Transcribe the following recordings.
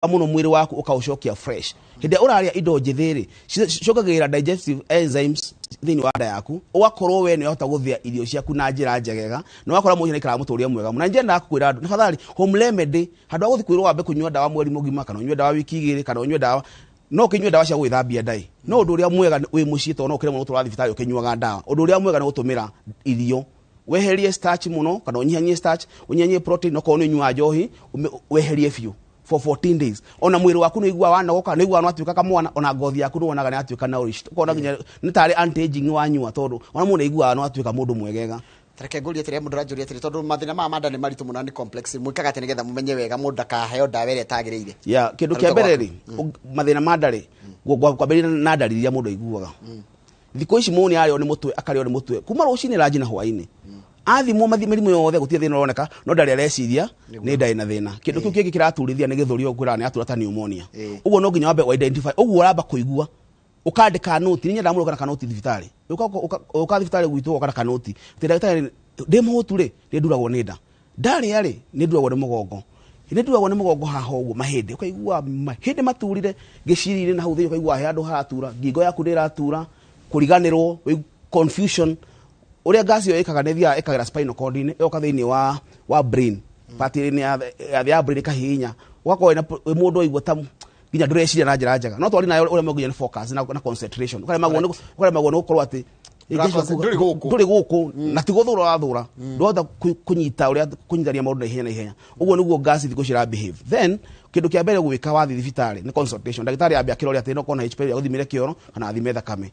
Mũno mwĩrĩ waku ũkaũcokia fresh. Hĩndĩ ĩrĩa ũrarĩa indo njĩthĩ rĩ, cicokagĩrĩra digestive enzymes thĩinĩ wa nda yaku, ũgakorwo we nĩ ũrahota gũthĩa irio ciaku na njĩra njegega, na ũgakora mũndũ ũcio nĩ aikaraga mũtũrĩre mwega mũno. Na nyendaga kwĩra andũ, tafadhali, home remedy, handũ ha gũthiĩ kwĩrwo wambe kũnyua ndawa mweri mũgima, kana ũnyue ndawa wiki 2, kana ũnyue ndawa, no ũkĩnyue ndawa cia gwĩthambia nda ĩ, no ũndũ ũrĩa mwega wĩ mũciĩ, tondũ no ũkĩremwo nĩ gũtwara thibitarĩ ũkĩnyuaga ndawa, ũndũ ũrĩa mwega nĩ gũtũmĩra irio, weherie starch mũno, kana ũnyihanyihie starch, ũnyihanyihie protein. Okorwo nĩ ũnyuaga njohi, weherie biũ for 14 days. Ona mwĩrĩ waku nĩ ũiguaga wanogoka, nĩ ũiguaga nĩ watuĩka kamwana, ona ngothi yaku nĩ wonaga nĩ yatuĩka nourished, ũkona nginya nĩ tarĩ anti aging wanyua, tondũ ona mũndũ nĩ aiguaga nĩ watuĩka mũndũ mwegega. Reke ngũrie atĩrĩ, mũndũ aranjũria atĩrĩ, tondũ mathĩna maya ma nda nĩ maritũ mũno na nĩ complex, mwĩkaga atĩa nĩgetha mũmenye wega mũndũ ndakaheo ndawa ĩrĩa ĩtagĩrĩire? Ya kĩndũ kĩa Arutwo mbere gwaku. rĩ, mathĩna ma nda rĩ, kwambĩrĩria na ndariri iria mũndũ aiguaga. Thikũ ici mũndũ nĩ arĩo nĩ mũtwe, akarĩo nĩ mũtwe kuma rũcinĩ, ranji na hwainĩ. Athimwo mĩrimũ yothe, gũtirĩ thĩna ũroneka, no ndarĩ areciria nĩ ndarĩ na thĩna. Kĩndũ kĩu kĩngĩ kĩraturithia nĩ gĩthũri, ũkwĩraga nĩ atura ta pneumonia. Ũguo no nginya wambe identify ũguo ũramba kũigua, ũkandĩka noti. Nĩ nyendaga mũndũ ũka na kanoti thibitarĩ. Ũka thibitarĩ gwitũ, ũka na kanoti atĩ, "Ndagĩtarĩ, ndĩ mũhũtu rĩ, nĩ nduragwo nĩ nda, ndarĩa rĩ, nĩ nduragwo nĩ mũgongo, nĩ nduragwo nĩ mũgongo haha ũguo, mahĩndĩ, ũkaigua mahĩndĩ maturire gĩciri-inĩ na hau thĩinĩ, ũkaigua he handũ haratura, ngingo yaku nĩ ĩratura, kũriganĩrwo, confusion." Ũrĩa gas ĩyo ĩkaga, nĩ ĩthiaga ĩkagera spinal cord-inĩ, ĩgoka thĩinĩ wa brain part -inĩ ya thĩ ya brain, ĩkahihinya, ũgakorwo wĩna wĩ mũndũ waigua ta nginya ndũreciria na njĩra njega, no twari nayo ũrĩa nginya nĩ focus na concentration, ũkaremagwo nĩ gũkorwo atĩ Ndũrĩ gũkũ. Ndũrĩ gũkũ, na ti gũthũra ũrathũra, ndũrahota kũnyita ũrĩa kũnyitania maũndũ na ihenya na ihenya. Ũguo nĩguo gas thikũ ici ĩra behave. Then kĩndũ kĩa mbere gwĩka wathiĩ thibitarĩ nĩ consultation. Ndagĩtarĩ ambe akĩrore atĩ no korwo na H pylori, agũthimĩre kĩoro kana athime thakame.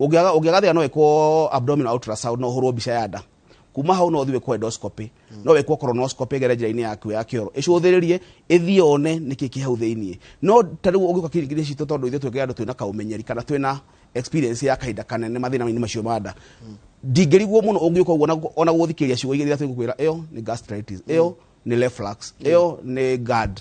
Ũngĩaga thĩna, no ĩkwo abdominal ultrasound, no ũhũrwo mbica ya nda. Kuma hau no ũthiĩ wĩkwo endoscopy, no wĩkwo colonoscopy, ĩgere njĩra-inĩ yaku ya kĩoro, ĩcũthĩrĩrie, ĩthiĩ one nĩkĩ kĩ hau thĩiniĩ. No ta rĩu ũngĩũka kiriniki citũ, tondũ ithuĩ twĩkĩra andũ twĩna kaũmenyeri kana twĩna experience ya kahinda kanene mathĩna-inĩ macio ma nda, ndingĩrigwo mũno ũngĩũka ũguo ona gũthikĩrĩria ciugo iria twĩgũkwĩra, ĩyo nĩ gastritis, ĩyo nĩ reflux, ĩyo nĩ GERD,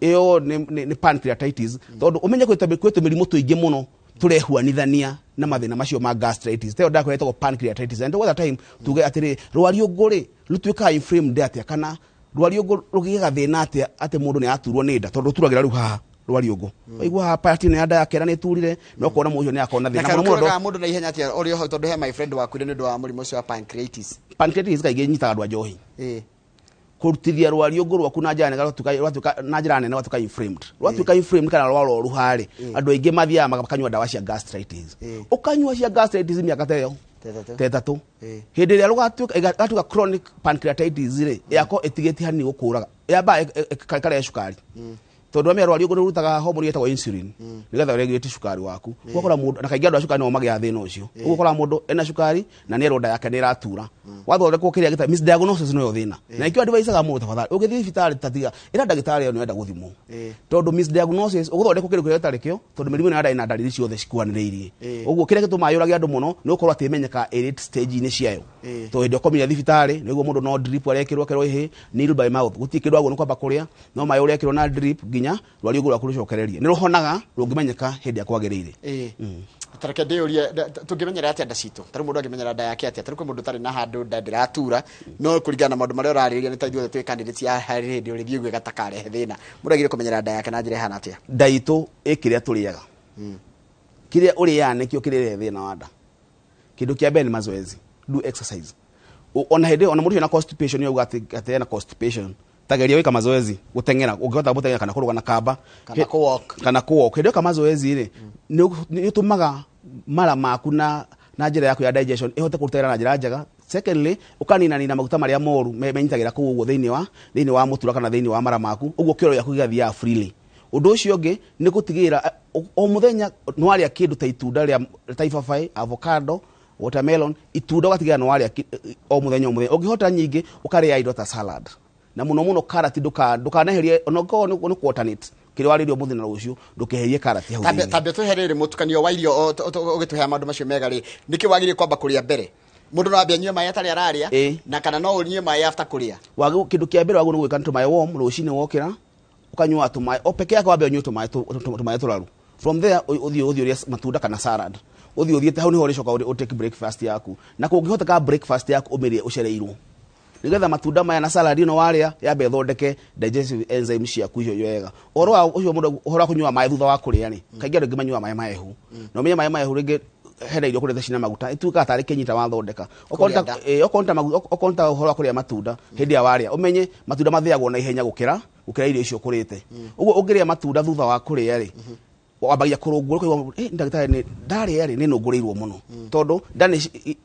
ĩyo nĩ pancreatitis, tondũ ũmenye kwĩ tũmĩrimũ tũingĩ mũno tũrehuanithania na mathĩna macio ma gastritis. Teyo ndakwĩra ĩtagwo pancreatitis, and all the time tuge atĩrĩ, rwariũngũ rĩ, rũtuĩkaga inflamed atĩa, kana rwariũngũ rũgĩaga thĩna atĩa atĩ mũndũ nĩ aturwo nĩ nda? Tondũ rũturagĩra rĩu haha rwariũngũ, waigua haha part ĩno ya nda yake nĩ ĩturire, no kona mũndũ ũcio nĩ akorwo na na thĩna mũno mũno. Karũkĩroraga mũndũ na ihenya atĩa ũrĩ o hau? Tondũ he my friend wakuire nĩ ũndũ wa mũrimũ ũcio wa pancreatitis. Pancreatitis kaingĩ ĩnyitaga andũ a njohi. Kũrutithia rwariũngũ rwaku na njĩra nene, rwatuĩka na njĩra nene, rwatuĩka inflamed, rwatuĩka inflamed kana rwaroruha rĩ, andũ aingĩ mathiaga makanyua ndawa cia gastritis. Ũkanyua cia gastritis mĩaka ta ĩyo Ta ĩtatũ. Ta 3. Hĩndĩ ĩrĩa rũgatuĩka chronic pancreatitis rĩ, yakorwo ĩtigĩtie hanini gũkũraga, yambaga ĩkarehe cukari, tondũ amenya rwariũngũ nĩ rũrutaga hormone ĩtagwo insulin nĩgetha regulate cukari waku. Ũgakora mũndũ, na kaingĩ andũ a cukari nĩo magĩaga thĩna ũcio. Ũguo ũkoraga mũndũ ena cukari na nĩ erwo nda yake nĩ ĩratura, wathondekwo kĩrĩa gĩta misdiagnosis nĩyo thĩna. Na nĩkĩo advice mũndũ, tafadhali, ũgĩthiĩ thibitarĩ, tatiga ĩra ndagĩtarĩ ĩyo nĩ ũrenda gũthimwo, tondũ misdiagnosis, ũgũthondekwo kĩndũ kĩrĩa gĩtarĩ kĩo, tondũ mĩrimũ ĩno ya nda ĩna ndariri ciothe cikuanĩrĩirie. Ũguo kĩrĩa gĩtũmaga yũrage andũ mũno nĩ gũkorwo atĩ ĩmenyekaga ĩ late stage-inĩ ciayo, tondũ hĩndĩ ĩrĩa ũkomire thibitarĩ, nĩguo mũndũ no drip arekĩrwo, akerwo ĩhĩ nil by mouth, gũtirĩ kĩndũ agwo, nĩ kwamba kũrĩa, no maĩ ũrekĩrwo na drip nginya rwariũngũ rwaku rũcokererie. Nĩ rũhonaga rũngĩmenyeka hĩndĩ ĩrĩa kwagĩrĩire. Tareke ndĩũrie, tũngĩmenyerera atĩa nda citũ? Tarĩu mũndũ angĩmenyerera nda yake atĩa? Tarĩu kwĩ mũndũ ũtarĩ na handũ nda ndĩratura, no kũringana na maũndũ marĩa ũrarĩrĩria, nĩ ta ithuothe twĩ candidates ya harĩ hĩndĩ ũrĩthiĩ ũguo gatakarehe thĩna. Mũndũ agĩrĩire kũmenyerera nda yake na njĩra ĩhana atĩa? Nda itũ ĩ kĩrĩa tũrĩaga, kĩrĩa ũrĩaga nĩkĩo kĩrĩrehe thĩna wa nda. Kĩndũ kĩa mbere nĩ mazoezi, do exercise. Ona hĩndĩ ona mũndũ ũcio na constipation, yauga atĩ ena constipation, tageria gwĩka mazoezi, gũteng'era ũngĩhota gũteng'era, kana kũrũga na kamba. Kana kũ-walk. Kana kũ-walk. Hĩndĩ ĩyo mazoezi rĩ, nĩ ũtũmaga mara maku na njĩra yaku ya digestion ĩhote kũruta wĩra na njĩra njega. Secondly, ũkaninanina maguta marĩa moru menyitagĩra kũu ũguo thĩinĩ wa mũtura kana thĩinĩ wa mara maku, ũguo kĩoro gĩaku gĩgathiaga freely. Ũndũ ũcio ũngĩ nĩ gũtigĩrĩra o mũthenya nĩ warĩa kĩndũ ta itunda rĩa ta ibabaĩ, avocado, watermelon, itunda, ũgatigĩrĩra nĩ warĩa o mũthenya o mũthenya. Ũngĩhota nyingĩ ũkarĩa indo ta salad, na mũno mũno karati. Ndũkaneherie ona ũngĩkorwo nĩ alternate kĩrĩa warĩrio mũthenya na rũciũ, ndũkeherie karati hau thĩinĩ. Tambe tũhe rĩrĩ mũtukanio wa irio, ũgĩtũhe maũndũ macio mega rĩ, nĩkĩ wagĩrĩire kwamba kũrĩa mbere? Mũndũ no ambe anyue maĩ atarĩ ararĩa? Na kana no ũnyue maĩ after kũrĩa? Kĩndũ kĩa mbere wagĩrĩirwo gwĩka nĩ tũmaĩ warm. Rũcinĩ wokĩra, ũkanyua tũmaĩ o peke yake, wambe ũnyue tũmaĩ tũmaĩ tũraru. From there ũthiĩ ũrĩe matunda kana salad, ũthiĩ ũthiĩte hau nĩho ũrĩcoka ũtake breakfast yaku. Na kũngĩhoteka breakfast yaku ũmĩrĩe ũcereirwo. Nĩgetha matunda maya na salad ĩno warĩa yambe ĩthondeke digestive enzyme ciaku icio wega. Ũhoro wa ũcio mũndũ, ũhoro wa kũnyua maĩ thutha wa kũrĩa rĩ, kaingĩ andũ aingĩ manyuaga maĩ mahehu. Na ũmenye maĩ mahehu rĩngĩ hena irio kũrĩte cina maguta, ituĩkaga tarĩ kĩnyita wathondeka. Okorwo Kũrĩa nda. Okorwo nĩ ta ũhoro wa kũrĩa matunda, hĩndĩ ĩrĩa warĩa ũmenye matunda mathĩagwo na ihenya gũkĩra irio icio ũkũrĩte. Ũguo ũngĩrĩa matunda thutha wa kũrĩa rĩ, wambagia kũrũngwo, ũkaigua, ndagĩtarĩ, nĩ ndarĩa rĩ, nĩ nũngũrĩirwo mũno, tondũ nda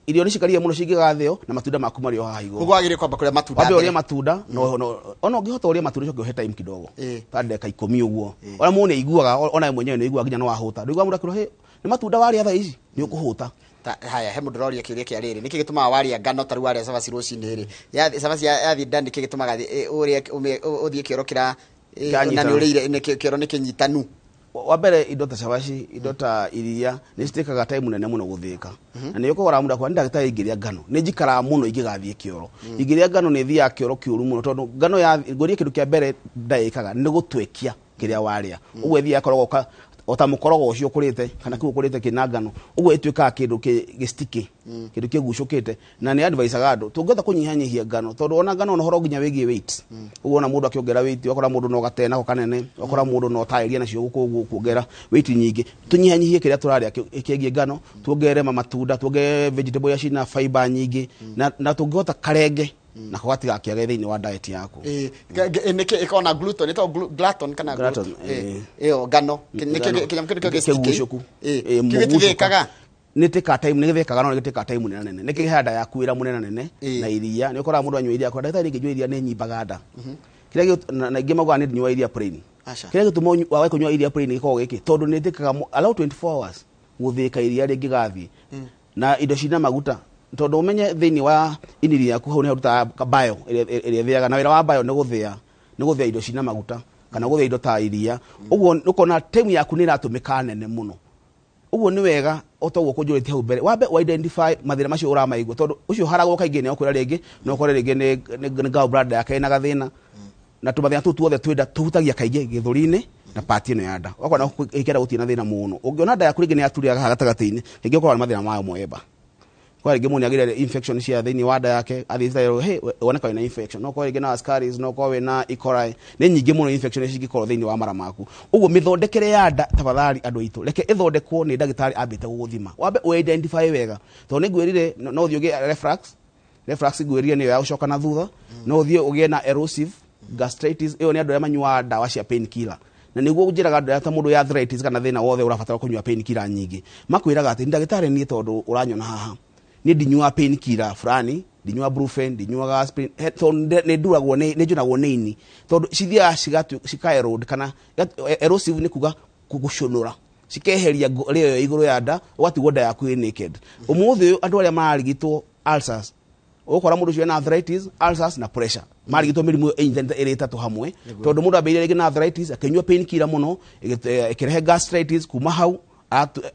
irio nĩ cikarire mũno cingĩgathĩo na matunda maku marĩ o haha igũrũ. Koguo wagĩrĩire kwamba kũrĩa matunda Wambe ũrĩe mbere. Matunda, no ona ũngĩhota ũrĩe matunda ũcoke ũhe time kidogo, ta ndagĩka 10 ũguo. Ona mũndũ nĩ aiguaga, ona we mwenyewe nĩ aiguaga nginya no wahũta. Ndũiguaga mũndũ akĩrwo, "Hĩ, nĩ matunda warĩa thaa ici?" Nĩ ũkũhũta. Ta haya, he mũndũ ũroria kĩũria kĩa rĩrĩ: nĩkĩ gĩtũmaga warĩa ngano, ta rĩu warĩa cabaci rũcinĩ rĩ, cabaci yathiĩ nda, nĩkĩ gĩtũmaga ũrĩe ũthiĩ kĩoro kĩra Kĩranyitana. Na nĩ ũrĩire kĩoro nĩ kĩnyitanu? Wa mbere, indo ta cabaci, indo ta iria nĩ citĩkaga time nene mũno gũthĩka, na nĩ ũkũgora mũndũ akwa, ndagĩtarĩ, ingĩrĩa ngano nĩ njikaraga mũno ingĩgathiĩ kĩoro. Ingĩrĩa ngano nĩ thiaga kĩoro kĩũru mũno, tondũ ngano ya ngũrie, kĩndũ kĩa mbere nda ĩkaga nĩ gũtwekia kĩrĩa warĩa. Ũguo ĩthiaga ĩkorogoka o ta mũkorogo ũcio ũkũrĩte kana kĩu ũkũrĩte kĩna ngano. Ũguo ĩtuĩkaga kĩndũ gĩsticky, kĩndũ kĩgucũkĩte. Na nĩ advisaga andũ tũngĩhota kũnyihanyihia ngano, tondũ ona ngano ona ũhoro nginya wĩgiĩ weight. Ũguo ona mũndũ akĩongerera weight, ũgakora mũndũ no gatena ko kanene, ũgakora mũndũ no taĩria nacio gũkũ ũguo kuongerera weight nyingĩ. Tũnyihanyihie kĩrĩa tũrarĩa kĩgiĩ ngano, tuongerere matunda, tuongerere vegetable iria cina fiber nyingĩ, na tũngĩhota karenge nako gatigakĩage thĩinĩ wa diet yaku. Nĩkĩ ĩkoragwo na gluten, ĩtagwo glutton kana Glutton, ĩyo ngano. Nĩkĩo kĩnyamũ kĩu nĩkĩo gĩsticky. Kĩgucũku. Kĩu gĩtithĩkaga. Nĩ tĩka time, nĩ gĩthĩkaga, no nĩ gĩtĩkaga time nene nene, nĩ kĩheaga nda yaku wĩra mũnene nene. Na iria, nĩ ũkoraga mũndũ anyua iria akora, "Ndagĩtarĩ, ingĩnyua iria nĩ nyimbaga nda." Kĩrĩa na ingĩ maugaga nĩ ndinyua iria plain. Aca. Kĩrĩa gĩtũma wage kũnyua iria plain gĩkoragwo gĩkĩ, tondũ nĩ ĩtĩkaga allow 24 hours gũthĩka iria rĩngĩgathiĩ na indo cina maguta, tondũ ũmenye thĩinĩ wa iniri yaku hau nĩ harutaga bile ĩrĩa ĩthĩaga, na wĩra wa bile nĩ gũthĩa indo cina maguta kana gũthĩa indo ta iria. Ũguo ũkona time yaku nĩ ĩratũmĩka nene mũno. Ũguo nĩ wega o ta ũguo kũnjũrĩtie hau mbere, wambe wa identify mathĩna macio ũramaigua, tondũ ũcio haragwo kaingĩ nĩ ũkwĩra rĩngĩ no ũkore rĩngĩ nĩ gallbladder yake ĩna gathĩna, na tũmathĩna tũu tuothe twĩnda tũhutagia kaingĩ gĩthũri-inĩ na part ĩno ya nda. Wakona ĩkĩenda gũtirĩ na thĩna mũno, ũngĩona nda yaku rĩngĩ nĩ yaturĩra haha gatagatĩ-inĩ, rĩngĩ ũkorwo nĩ mathĩna mayo mwemba kwa rĩngĩ mũndũ nĩagĩrĩire infection cia thĩinĩ wa nda yake, athiĩ thibitarĩ, hey, woneka wĩna infection, no ũkorwo rĩngĩ na ascaris, no ũkorwo wĩna E. coli. Nĩ nyingĩ mũno infection ici cingĩkorwo thĩinĩ wa mara maku. Ũguo mĩthondekere ya nda, tafadhali andũ aitũ, reke ĩthondekwo nĩ ndagĩtarĩ ambĩte gũgũthima, wambe ũ-identify wega, tondũ nĩ ngwĩrire no ũthiĩ ũgĩe reflux. Reflux ngwĩrire nĩyo ya gũcoka na thutha. No ũthiĩ ũgĩe na erosive gastritis, ĩyo nĩ andũ arĩa manyuaga ndawa cia painkiller, na nĩguo njĩraga andũ arĩa ta mũndũ ya arthritis kana thĩna wothe ũrabatara kũnyua painkiller nyingĩ, makwĩraga atĩ, "Ndagĩtarĩ, niĩ tondũ ũranyona haha, niĩ ndinyuaga painkiller fulani, ndinyuaga Brufen, ndinyuaga aspirin, tondũ nĩ nduragwo, nĩ njũnagwo nĩ ini, tondũ cithiaga cika erode kana erosive nĩ kuga gũcũnũra, cikeheria rĩo igũrũ ya nda, ũgatigwo nda yaku ĩ naked." Ũmũthĩ ũyũ andũ arĩa mararigitwo ulcers, ũgũkora mũndũ ũcio ena arthritis, ulcers na pressure, marigitwo mĩrimũ ĩyo ĩnyitanĩte ĩrĩ ĩtatũ hamwe, tondũ mũndũ ambĩrĩire rĩngĩ na arthritis, akĩnyua painkiller mũno, ĩkĩrehe gastritis, kuma hau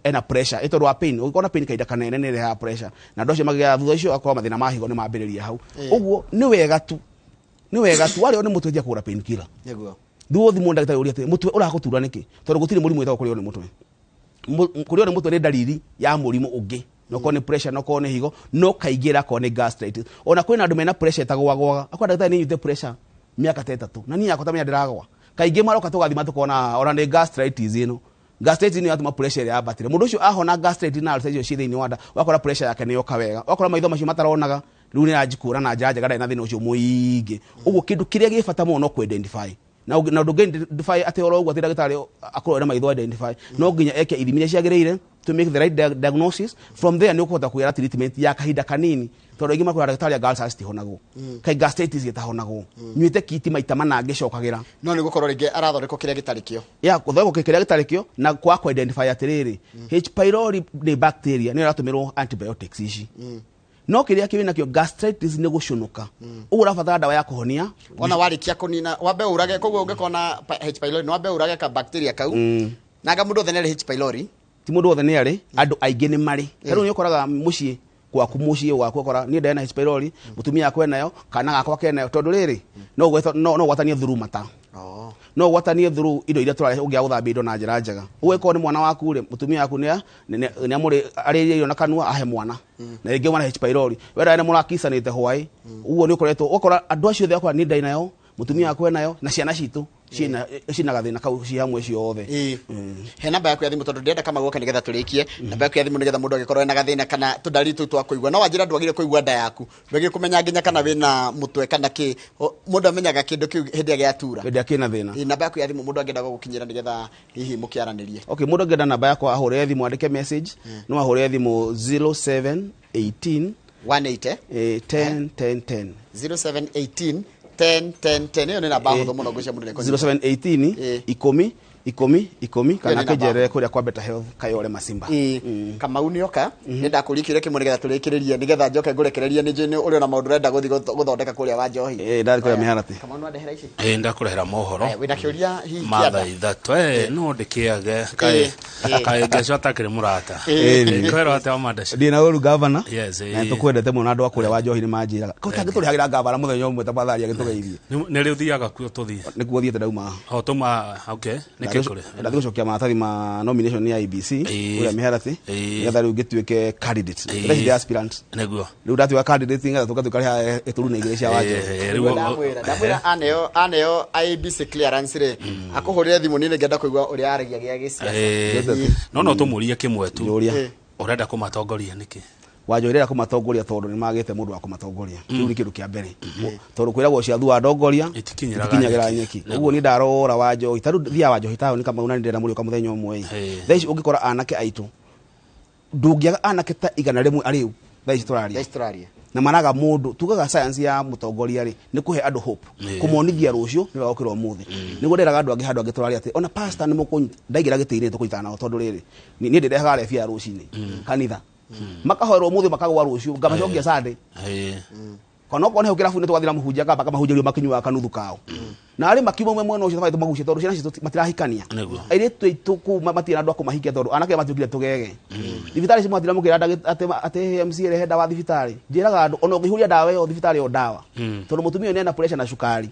ena pressure ĩ tondũ wa pain. Ũngĩkorwo na pain kahinda kanene nĩ ĩrehaga pressure, na andũ acio magĩaga thutha ũcio akorwo mathĩna ma higo nĩ mambĩrĩria hau. Ũguo nĩ wega tu warĩo nĩ mũtwe, tia kũgũra painkiller. Thuo thimũ ndagĩtarĩ ũria atĩ mũtwe ũragũtura nĩkĩ, tondũ gũtirĩ mũrimũ wĩtagwo kũrĩo nĩ mũtwe. Kũrĩo nĩ mũtwe nĩ ndariri ya mũrimũ ũngĩ, nokorwo nĩ pressure, nokorwo nĩ higo, no kaingĩ ĩrakorwo nĩ gastritis. Ona kwĩna andũ mena pressure ĩtagwagwaga, akwa, "Ndagĩtarĩ, nĩ nyuĩte pressure mĩaka ta 3 na niĩ yakwa tamenya ndĩragwa." Kaingĩ maroka tũgathima tũkona ona nĩ gastritis. Ĩno gastritis nĩ yatũma pressure ĩrĩa yambatĩre. Mũndũ ũcio ahona gastritis na ulcer icio ciĩ thĩinĩ wa nda, wakora pressure yake nĩ yoka wega, wakora maitho macio mataronaga rĩu nĩ aranjikũra na njĩra njega, ndarĩ na thĩna ũcio mũingĩ. Ũguo kĩndũ kĩrĩa gĩ bata mũno no kũ-identify, na ndũngĩ identify atĩ oro ũguo atĩ ndagĩtarĩ akũrore na maitho identify. No nginya eke ithimi iria ciagĩrĩire to make the right diagnosis. From there nĩ ũkũhota kũgĩa treatment ya kahinda kanini, tondũ aingĩ makwĩra, "Ndagĩtarĩ, anga ulcers citihonagwo, kaĩ gastritis gĩtahonagwo? Nyuĩte kiti maita mana ngĩcokagĩra." No nĩ gũkorwo rĩngĩ arathondekwo kĩrĩa gĩtarĩ kĩo. Ya gũthondekwo kĩrĩa gĩtarĩ kĩo na kwa kũ identify atĩrĩrĩ, H pylori nĩ bacteria, nĩyo ĩratũmĩrwo antibiotics ici, no kĩrĩa kĩrĩ nakĩo gastritis nĩ gũcũnũka. Ũguo ũrabatara ndawa ya kũhonia. Ona warĩkia kũnina, wambe ũrage. Koguo ũngĩkorwo na H pylori, nĩ wambe ũrage ka bacteria kau. Na anga mũndũ othe nĩ arĩ H pylori? Ti mũndũ wothe nĩ arĩ, andũ aingĩ nĩ marĩ. Ta rĩu nĩ ũkoraga mũciĩ gwaku, mũciĩ gwaku ũkora niĩ ndena H pylori, mũtumia wakwa enayo, kana gakwa kenayo, tondũ rĩrĩ no ũgwatanie through mata. Oh. No ũgwatanie through indo iria tũrarehe ũngĩaga gũthambia indo na njĩra njega. Ũgĩkorwo nĩ mwana waku rĩ, mũtumia waku nĩ amũrĩ arĩrie irio na kanua ahe mwana na rĩngĩ mwana H pylori, we nawe nĩ mũrakicanĩte hwaĩ ũguo nĩ ũkoretwo ũgakora andũ acio othe akora niĩ ndarĩ nayo, mũtumia wakwa enayo, na ciana citũ ciĩna gathĩna kau ci hamwe ciothe. Ĩĩ. He namba yaku ya thimũ, tondũ ndĩrenda kama goka nĩgetha tũrĩkie namba yaku ya thimũ, nĩgetha mũndũ angĩkorwo ena gathĩna kana tũndari tũu twa kũigua. No wanjĩra ndwagire kũigua nda yaku, ndwagire kũmenya nginya kana wĩna mũtwe kana kĩ. Mũndũ amenyaga kĩndũ kĩu hĩndĩ ĩrĩa gĩatura. Hĩndĩ ĩrĩa kĩna thĩna. Ĩĩ, namba yaku ya thimũ mũndũ angĩenda gũgũkinyĩra nĩgetha hihi mũkĩaranĩrie. Okay, mũndũ angĩenda namba yakwa ahũrĩre thimũ, andĩke message, no ahũrĩre thimũ 0718 180 10 10 10. 0718 10 10 10. Ĩyo nĩ namba hũthũ mũno, ngwĩciria mũndũ nĩekũnyita. 0718 10 10 10, kana Ĩyo nĩ namba. kĩnjerere kũrĩa kwa Better Health Kayore Masimba. Ĩĩ, Kamau nĩoka nĩ ndakũria kĩũria kĩmwe nĩgetha tũrĩkĩrĩrie, nĩgetha njoke ngũrekererie, nĩ njũĩ nĩ ũrĩ ona maũndũ ũrenda gũthiĩ gũthondeka kũrĩa wa njohi. Ĩĩ, ndathiĩ kũrĩa mĩharatĩ. Kamau, nĩ wandehera ici? Ĩ, ndakũrehera mohoro. Aya, wĩna kĩũria hihi kĩa ma nda? thaa 3. No ndĩkĩage kaĩ kaĩ ngeco atakĩrĩ mũrata. Ĩĩ. Kwĩrwo atĩa Wamandeci? Ndĩ na ũru gavana. Yes, Na ĩĩ. tũkwendete mũno, na andũ a kũrĩa wa njohi nĩ manjĩraga ko tangĩtũrĩhagĩra gavana mũthenya ũmwe tafadhali agĩtũgeithie. Nĩ rĩ ũthiaga kuo tũthiĩ? Nĩkuo thiĩte ndauma. O tũma, okay, nĩkĩ kũrĩ? Ndathiĩ gũcokia maratathi ma nomination ya IBC kũrĩa mĩharatĩ, nĩgetha rĩu ngĩtuĩke candidate. Thaa ici ndĩ aspirant. Nĩguo. Rĩu ndatuĩka candidate nĩgetha tũgatuĩka rĩha ĩtũru na igĩrĩ cia wanjohi. Rĩu Ndamwĩra aneo IEBC clearance rĩ, akũhũrĩre thimũ, niĩ nĩngenda kũigua ũrĩa aragia gĩa gĩciaca. No tũmũrie kĩmwe tu. Njũria. Ũrenda kũmatongoria nĩkĩ? Wanjohi rĩrĩa kũmatongoria tondũ nĩ magĩte mũndũ wa kũmatongoria. Kĩu nĩ kĩndũ kĩa mbere, tondũ kwĩragwo cia thua ndongoria Itikinyĩraga itikinyagĩra nyeki. nyeki. Ũguo nĩ ndarora Wanjohi, tarĩu thiaga Wanjohi taũni, Kamau, na nĩ ndĩrenda mũrĩũka mũthenya ũmwe ĩ. Thaa ici ũngĩkora anake aitũ, ndũngĩaga anake ta 100 arĩu thaa ici tũraria. Thaa ici tũraria. Na maraga mũndũ tugaga science ya mũtongoria rĩ, nĩ kũhe andũ hope, kũmonithia rũciũ nĩ wega gũkĩra ũmũthĩ. Nĩguo ndĩraga andũ angĩ handũ angĩ tũraria atĩ ona pastor nĩ mũkũnyita ndaingĩra gĩtĩ-inĩ tũkũnyitana nao, tondũ rĩrĩ niĩ ndĩrehaga rebi ya rũcinĩ kanitha, makahoerwo ũmũthĩ, makagwa rũciũ, ngamacokia Sunday. Kana okorwo nĩ hau kĩrabu-inĩ tũgathiĩ na mũhunjia, akamba akamahunjĩrio makĩnyuaga kanuthu kao, na arĩ makiuma mwe mwena ũcio tũbathiĩ tũmagucie, tondũ ciana citũ matirahikania. Airĩtu aitũ kũu matirĩ na andũ a kũmahikia, tondũ anake matuĩkire tũgege. Thibitarĩ ici mwatira mũkĩra atĩ MC rehe ndawa thibitarĩ, njĩraga andũ ona ũngĩihũria ndawa ĩyo thibitarĩ ĩyo ndawa, tondũ mũtumia ũyũ nĩ ena pressure na cukari.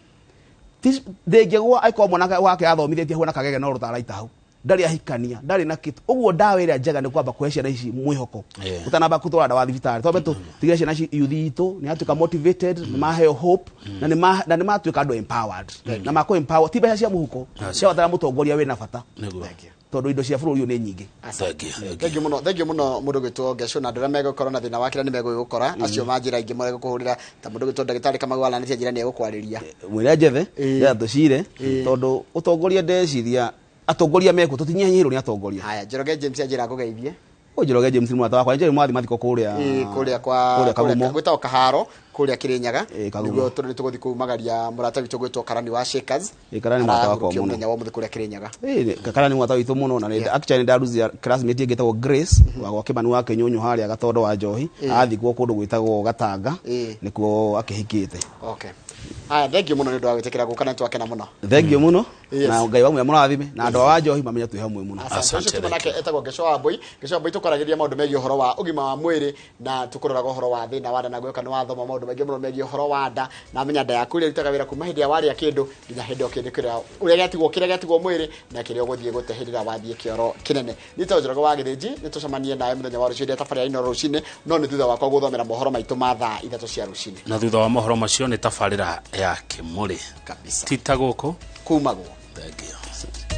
Ndĩngĩgwa angĩkorwo mwanake wake athomithĩtie hau na kagege no rũtaraita hau, ndarĩ ahikania, ndarĩ na kĩtu. Ũguo ndawa ĩrĩa njega nĩ kwamba kũhe ciana ici mwĩhoko ũtanamba kũtwara ndawa thibitarĩ. Twambe tũtigĩre ciana ici, youth itũ nĩ yatuĩka motivated, nĩ maheo hope, na nĩ matuĩka andũ empowered, na makũ empower ti mbeca cia mũhuko ciabatara mũtongoria wĩna bata, tondũ indo cia bũrũri ũyũ nĩ nyingĩ. Thank you, thank you. Thengiũ mũno, thengiũ mũno mũndũ gwĩtwo Ngeco, na andũ arĩa megũkorwo na thĩna wa kĩrĩa nĩ megũgũkora acio ma njĩra ingĩ megũkũhũrĩra ta mũndũ gwĩtwo ndagĩtarĩ Kamau aranĩtie njĩra nĩ egũkwarĩria. Mwĩre njethe nĩgetha tũcire, tondũ ũtongoria ndeciria atongoria mekuo tũtinyihanyihĩrwo nĩ atongoria. Haya, Njoroge James anjĩra ngũgeithie. Ũyũ Njoroge James nĩ mũrata wakwa, nĩ mwathi mathiko kũrĩa. Ĩĩ, kũrĩa kwa kũrĩa Kagumo. Gwĩtagwo Kaharo kũrĩa Kĩrĩnyaga. Ĩĩ, Kagumo. Nĩguo tondũ nĩtũgũthiĩ kũmagaria mũrata witũ gwĩtwo Karani wa Shakers. Ĩĩ, Karani mũrata wakwa Arahurũkio mũno. mũthenya wa ũmũthĩ kũrĩa Kĩrĩnyaga. Ĩĩ, Karani mũrata witũ mũno, na actually ndaruzia classmate ĩngĩ ĩtagwo Grace wa gwa Kĩmani wa Kĩnyũnyũ harĩa Gatondo wa Njohi, athikwo kũndũ gwĩtagwo Gatanga, nĩkuo akĩhikĩte. Okay, haya, thengiũ mũno nĩ ũndũ wa gwĩtĩkĩra gũka na nĩtwakena mũno. Thengiũ mũno. Na Ngai wa muya mũrathime, na andũ a Wanjohi mamenye twĩ hamwe mũno. Asante. Asante, Ũcio tuma thank nake etagwo Ngeco wa Mbui. Ngeco wa Mbui, tũkwaragĩria maũndũ megiĩ ũhoro wa ũgima wa mwĩrĩ na tũkũroraga ũhoro wa thĩna wa nda, na gwĩka nĩ wathoma maũndũ maingĩ mũno megiĩ ũhoro wa nda, na amenya nda yaku ĩrĩa ĩrutaga wĩra kuma hĩndĩ ĩrĩa warĩa kĩndũ nginya hĩndĩ ĩyo kĩndũ kĩrĩa ũrĩa gĩatigwo, kĩrĩa gĩatigwo mwĩrĩ, na kĩrĩa ũgũthiĩ gũte hĩndĩ ĩrĩa wathiĩ kĩoro kĩnene. Niĩ ta Njoroge wa Gĩthĩnji, nĩ tũcemanie nawe mũthenya wa rũciũ hĩndĩ ya tabarĩra ĩno rũcinĩ, no nĩ thutha wakwa gũthomera mohoro maitũ ma thaa 3 cia rũcinĩ. Na thutha wa mohoro macio nĩ tabarĩra ya kĩmũrĩ. Kabisa. Tita gũkũ kumagwo. Thank you.